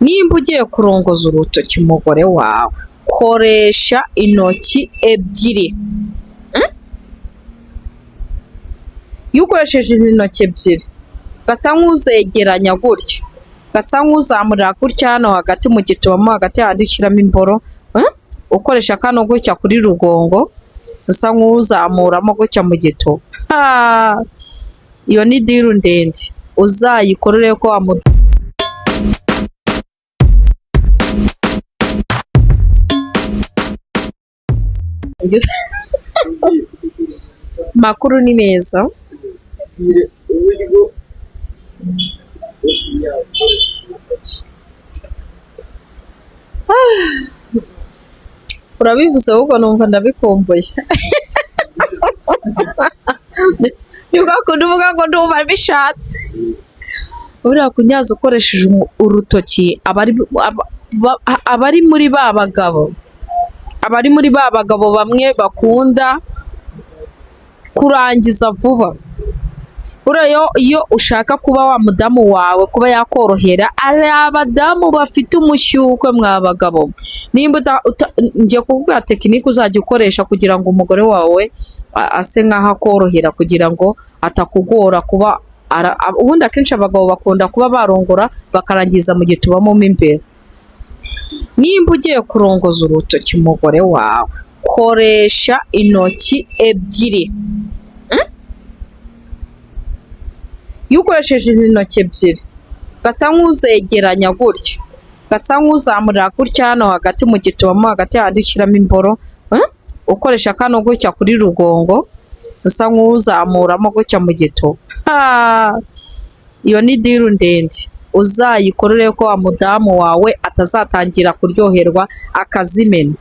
Nimba ugiye kurongoza urutoki umugore wawe, koresha intoki ebyiri. Iyo ukoresheje izi ntoki ebyiri, ugasa nk'uzegeranya gutya, ugasa nk'uzamurira gutya hano hagati mu gituba mo hagati hahandi ushyiramo imboro, ukoresha kano gutya kuri rugongo, usa nk'uzamuramo gutya mu gituba. Iyo ni deal ndende, uzayikore urebe ko wa mu Makuru ni meza. Tubwire uburyo bwo kunyaza urutoki. Urabivuze ahubwo numva ndabikumbuye. Ni kwa kundi uvuga ngo ndumva mbishatse. Buriya kunyaza ukoresheje urutoki aba ari muri ba bagabo. Aba ari muri ba bagabo bamwe bakunda kurangiza vuba. Buriya iyo ushaka kuba wa mudamu wawe kuba yakorohera, hari abadamu bafite umushyukwe mwa bagabo. Nimba ngiye kukubwira tekinike uzajya ukoresha kugira ngo umugore wawe ase nk'aho akorohera, kugira ngo atakugora kuba ubundi akenshi abagabo bakunda kuba barongora bakarangiza mu gituba mo imbere. Nimba ugiye kurongoza urutoki umugore wawe, koresha intoki ebyiri. Iyo ukoresheje izi ntoki ebyiri, ugasa nk'uzegeranya gutya, ugasa nk'uzamurira gutya hano hagati mu gituba mo hagati hahandi ushyiramo imboro, ukoresha kano gutya kuri rugongo, usa nk'uzamuramo gutya mu gituba. Iyo ni deal ndende, uzayikore urebe ko wa mudamu wawe atazatangira kuryoherwa akazimena.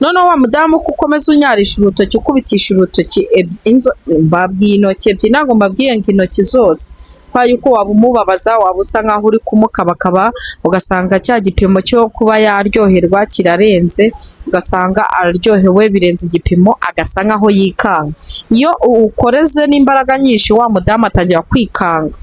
Noneho wa mudamu ko ukomeza unyarisha urutoki, ukubitisha urutoki mbabwiye intoki ebyiri, ntabwo mbabwiye ngo intoki zose, kubera yuko waba umubabaza, waba usa nkaho uri kumukabakaba, ugasanga cya gipimo cyo kuba yaryoherwa kirarenze, ugasanga araryohewe birenze igipimo, agasa nkaho yikanga. Iyo ukoreze n'imbaraga nyinshi, wa mudamu atangira kwikanga,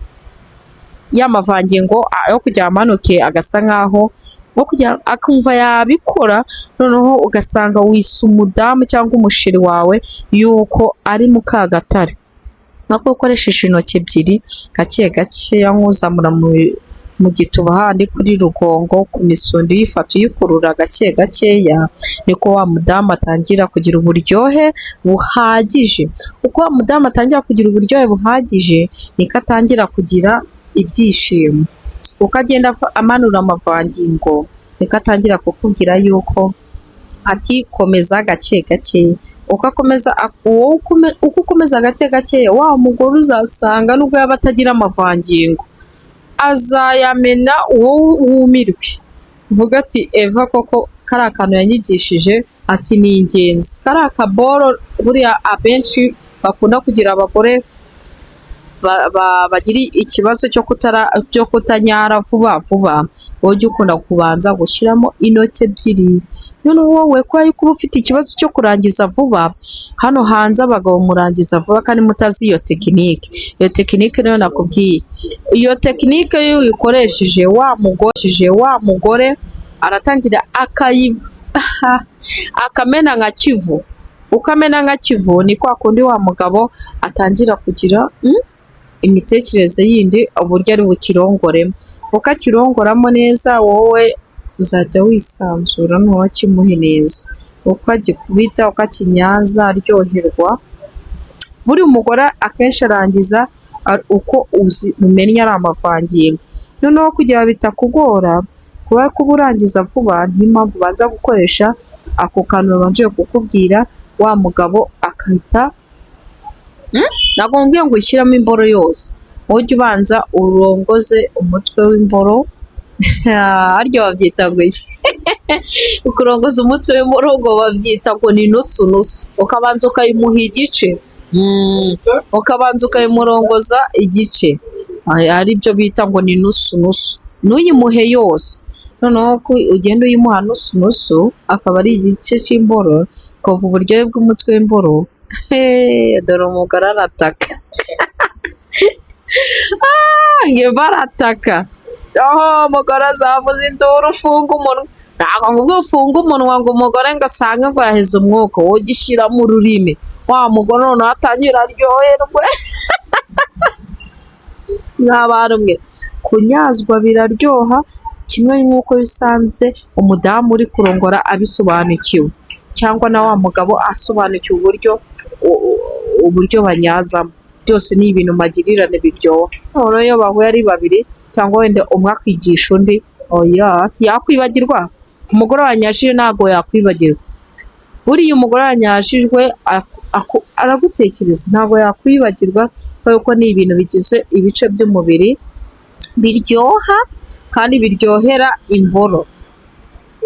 ya mavangingo yo kugira amanuke agasa nkaho nko kugira akumva yabikora, noneho ugasanga wise umudamu cyangwa umusheri wawe yuko ari mukagatare. Nako ukoresheje intoki ebyiri gake gakeya nk'uzamura mu gituba handi kuri rugongo ku misundi, uyifata uyikurura gake gakeya, niko wa mudamu atangira kugira uburyohe buhagije. Uko wa mudamu atangira kugira uburyohe buhagije, niko atangira kugira ibyishimo. Uko agenda amanura amavangingo, niko atangira kukubwira yuko ati komeza gake gake. Uko akomeza, wowe uko ukomeza gake gake, wa mugore uzasanga nubwo yaba atagira amavangingo azayamena, wowe wumirwe uvuga ati Eva koko kariya kantu yanyigishije ati ni ingenzi. Kariya kaboro buriya abenshi bakunda kugira abagore bagira ikibazo cyo kutanyara vuba vuba, wowe ujya ukunda kubanza gushyiramo intoki ebyiri. Noneho wowe kubera yuko uba ufite ikibazo cyo kurangiza vuba, hano hanze abagabo murangiza vuba kandi mutazi iyo tekinike. Iyo tekinike niyo nakubwiye. Iyo tekinike iyo uyikoresheje, wa mugore aratangira akamena nka Kivu. Uko amena nka Kivu ni kwa kundi wa mugabo atangira kugira imitekerereze yindi, uburyo ari bukirongoremo. Uko akirongoramo neza, wowe uzajya wisanzura noneho akimuhe neza. Uko agikubita, uko akinyaza, aryoherwa. Buriya umugore akenshi arangiza uko umennye ari amavangingo. Noneho kugira bitakugora, kuba kuba urangiza vuba, niyo mpamvu ubanza gukoresha ako kantu babanje kukubwira, wa mugabo akahita Ntabwo nkubwiye ngo ushyiremo imboro yose, wowe ujye ubanza urongoze umutwe w'imboro, harya babyita ngo iki? Kurongoza umutwe w'imboro ngo babyita ngo ni nusu nusu, ukabanza ukayimuha igice, ukabanza ukayimurongoza igice, ari byo bita ngo ni nusu nusu, ntuyimuhe yose. Noneho ko ugenda uyimuha nusu nusu, akaba ari igice cy'imboro, ukumva uburyohe bw'umutwe w'imboro, dore umugore arataka. Ngemba arataka. Aho umugore azavuza induru, ufunga umunwa. Ntabwo ngo ufunge umunwa ngo umugore ngo asange ngo yaheze umwuka, wowe ujye ushyiramo ururimi, wa mugore noneho atangira aryoherwe. Mw'abantu mwe, kunyazwa biraryoha, kimwe nk'uko bisanze umudamu uri kurongora abisobanukiwe, cyangwa na wa mugabo asobanukiwe uburyo banyazamo. Byose ni ibintu magirirane biryoha. Noneho iyo bahuye ari babiri, cyangwa wenda umwe akigisha undi, oya, yakwibagirwa. Umugore wanyashije ntabwo yakwibagirwa. Buriya umugore wanyashijwe aragutekereza, ntabwo yakwibagirwa, kubera ko ni ibintu bigize ibice by'umubiri biryoha kandi biryohera imboro.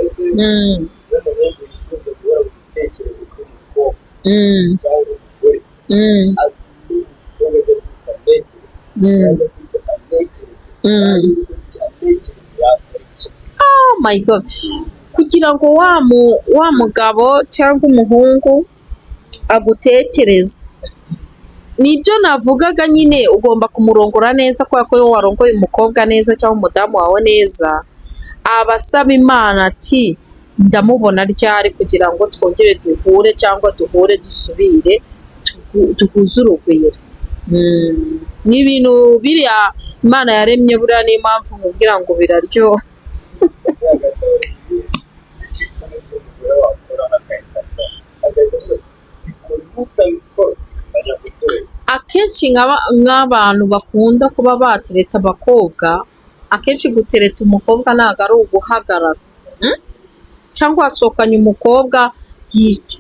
Ese n'umuhungu yifuza guhora mu bitekerezo by'umukobwa cyangwa umugore, umukobwa ajya kwita antekereza, cyangwa kwita antekereza, cyangwa kwita antekereza, yakora iki? Oh my God. Kugira ngo wa mugabo cyangwa umuhungu agutekereze, nibyo navugaga nyine, ugomba kumurongora neza, kubera ko iyo warongoye umukobwa neza cyangwa umudamu wawe neza, aba asaba Imana ati: "Ndamubona ryari kugira ngo twongere duhure, cyangwa duhure dusubire duhuze urugwiro?" Ni ibintu biriya Imana yaremye, buriya niyo mpamvu mubwira ngo biraryoha. Ese hagati aho ni ibyo umugore wakora agahita asa, agahita avuga ati: "Bikora, nutabikora ajya kukurega"? Akenshi nk'abantu bakunda kuba batereta abakobwa, akenshi gutereta umukobwa ntabwo ari uguhagarara, Cyangwa wasohokanye umukobwa,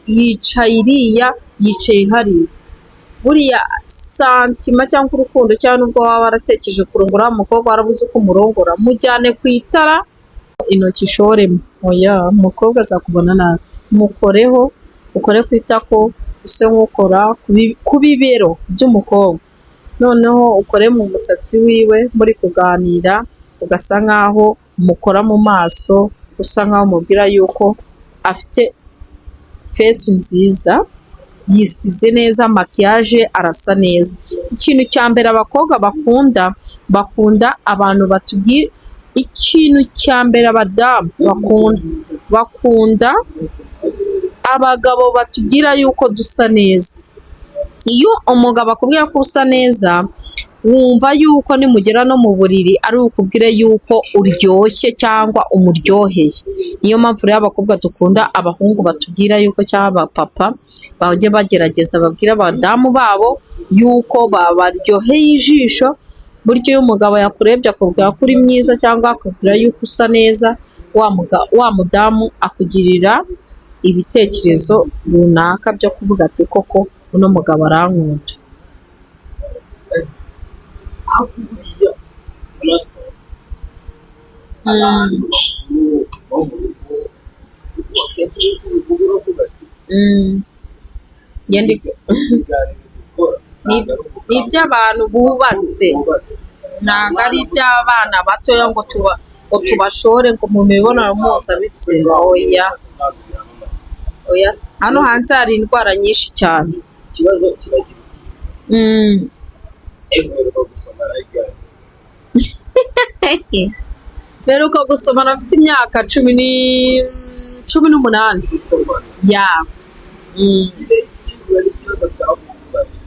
yicaye iriya, yicaye hariya, buriya sentiment cyangwa urukundo, cyangwa nubwo waba waratekereje kurongora wa mukobwa warabuze uko umurongora, mujyane ku itara, intoki ushoremo. Oya, umukobwa azakubona nabi. Mukoreho, ukore ku itako, use nk'ukora ku bibero by'umukobwa, noneho ukore mu musatsi wiwe muri kuganira, ugasa nk'aho mukora mu maso, usa nk'aho umubwira yuko afite face nziza, yisize neza maquillage, arasa neza. Ikintu cya mbere abakobwa bakunda, bakunda abantu batubwira, ikintu cya mbere abadamu bakunda, bakunda abagabo batubwira yuko dusa neza. Iyo umugabo akubwiye ko usa neza, wumva yuko nimugera no mu buriri ari bukubwire yuko uryoshye cyangwa umuryoheye. Niyo mpamvu rero abakobwa dukunda abahungu batubwira yuko, cyangwa abapapa bajye bagerageza babwire abadamu babo yuko babaryoheye ijisho. Burya iyo umugabo yakurebye akubwira ko uri mwiza cyangwa akubwira yuko usa neza, wa mudamu akugirira ibitekerezo runaka byo kuvuga ati: "Koko uno mugabo arankunda." Ariko buriya tunasoza, abantu bakuru bo mu rugo akenshi nk'uko ubivuga uravuga ati Njye ibiganiro dukora ntabwo ari Ni iby'abantu bubatse, bubatse, ntabwo ari iby'abana batoya ngo tubashore ngo mu mibonano mpuzabitsina, oya. Oya, hano hanze hari indwara nyinshi cyane. Ikibazo kiragira iki: Eva, uheruka gusomana ryari? Mperuka gusomana afite imyaka 18. Gusomana? Ya. Nyine byibura n'ikibazo cyamubaza.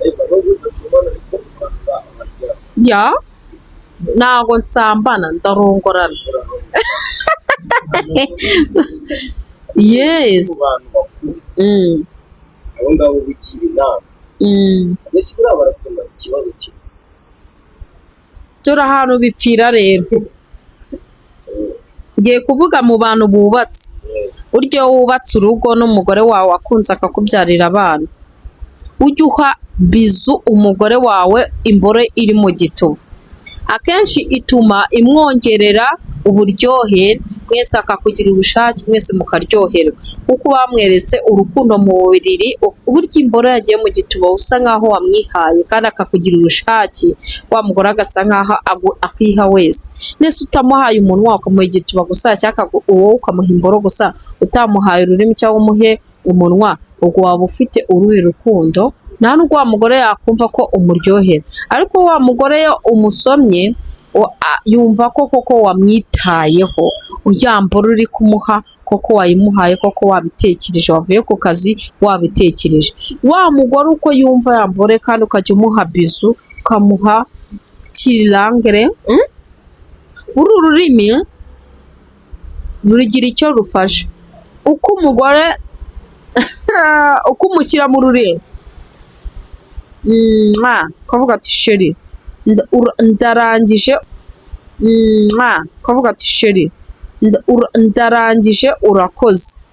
Eva, nubwo udasomana ariko urasa abaryama? Ya, ntago nsambana, ndarongorana. Yes. Mu bantu bakuru, abo ngabo ugira inama, abenshi buriya barasoma ikibazo kimwe. Dore ahantu bipfira rero, ngiye kuvuga mu bantu bubatse. Burya iyo wubatse urugo n'umugore wawe wakunze akakubyarira abana, ujye uha bizu umugore wawe imboro iri mu gituba. Akenshi ituma imwongerera uburyohe, mwese akakugira ubushake, mwese mukaryoherwa, kuko bamweretse urukundo mu buriri. Burya imboro yagiye mu gituba usa nkaho wamwihaye kandi akakugira ubushake, wa mugore agasa nkaho akwiha wese. Nese utamuhaye umunwa ukamuha igituba gusa, cyangwa wowe ukamuha imboro gusa utamuhaye ururimi cyangwa umuhe umunwa, ubwo waba ufite uruhe rukundo? Nta nubwo wa mugore yakumva ko umuryohera. Ariko wa mugore iyo umusomye Yumva ko koko wamwitayeho, ya mboro uri kumuha koko wayimuhaye, koko wabitekereje, wavuye ku kazi wabitekereje. Wa mugore uko yumva ya mboro, kandi ukajya umuha bisou, ukamuha tirangere, uru rurimi rugira icyo rufasha. Uko umugore, uko umushyira mu rurimi, mwa, ukavuga ati: "Chéri, ndarangije." Mwa, ukavuga ati: "Chéri, ndarangije, urakoze."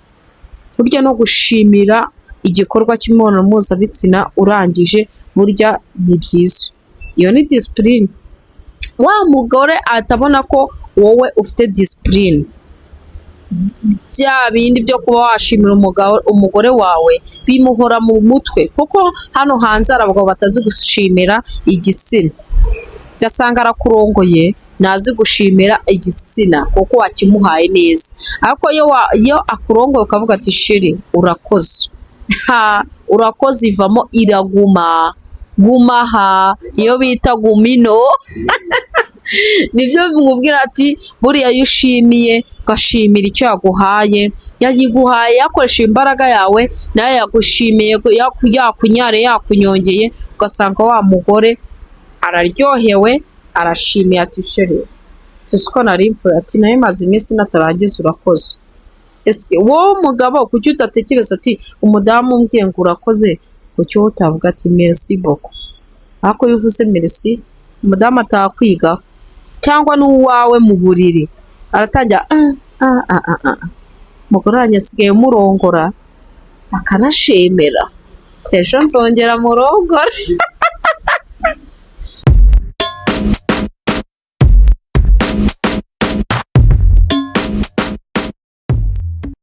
Burya no gushimira igikorwa cy'imibonano mpuzabitsina urangije, burya ni byiza. Iyo ni discipline. Wa mugore ahita abona ko wowe ufite discipline. Bya bindi byo kuba washimira umugore wawe bimuhora mu mutwe, kuko hano hanze hari abagabo batazi gushimira igitsina. Ugasanga arakurongoye, ntazi gushimira igitsina kuko wakimuhaye neza. Ariko iyo akurongoye ukavuga ati: "Chéri, urakoze," ha, urakoze ivamo iraguma guma ha, iyo bita gumino. Nibyo bimubwira ati buriya iyo ushimiye, ugashimira icyo yaguhaye, yayiguhaye yakoresheje imbaraga yawe, nawe yagushimiye, yakunyare, yakunyongeye, ugasanga wa mugore araryohewe, arashimiye ati: "Chéri, tuzi ko nari mfuye," ati: "Nayo maze iminsi natarangiza, urakoze." Ese wowe mugabo, kuki udatekereza ati: "Umudamu umbwiye ngo urakoze," kuki wowe utavuga ati: "Merci beaucoup"? Ariko iyo uvuze merci, umudamu atakwigaho, cyangwa n'uwawe mu buriri aratangira: "Ah, ah, ah, ah, ah. Umugore wanjye asigaye murongora akanashimira, ejo nzongera murongore."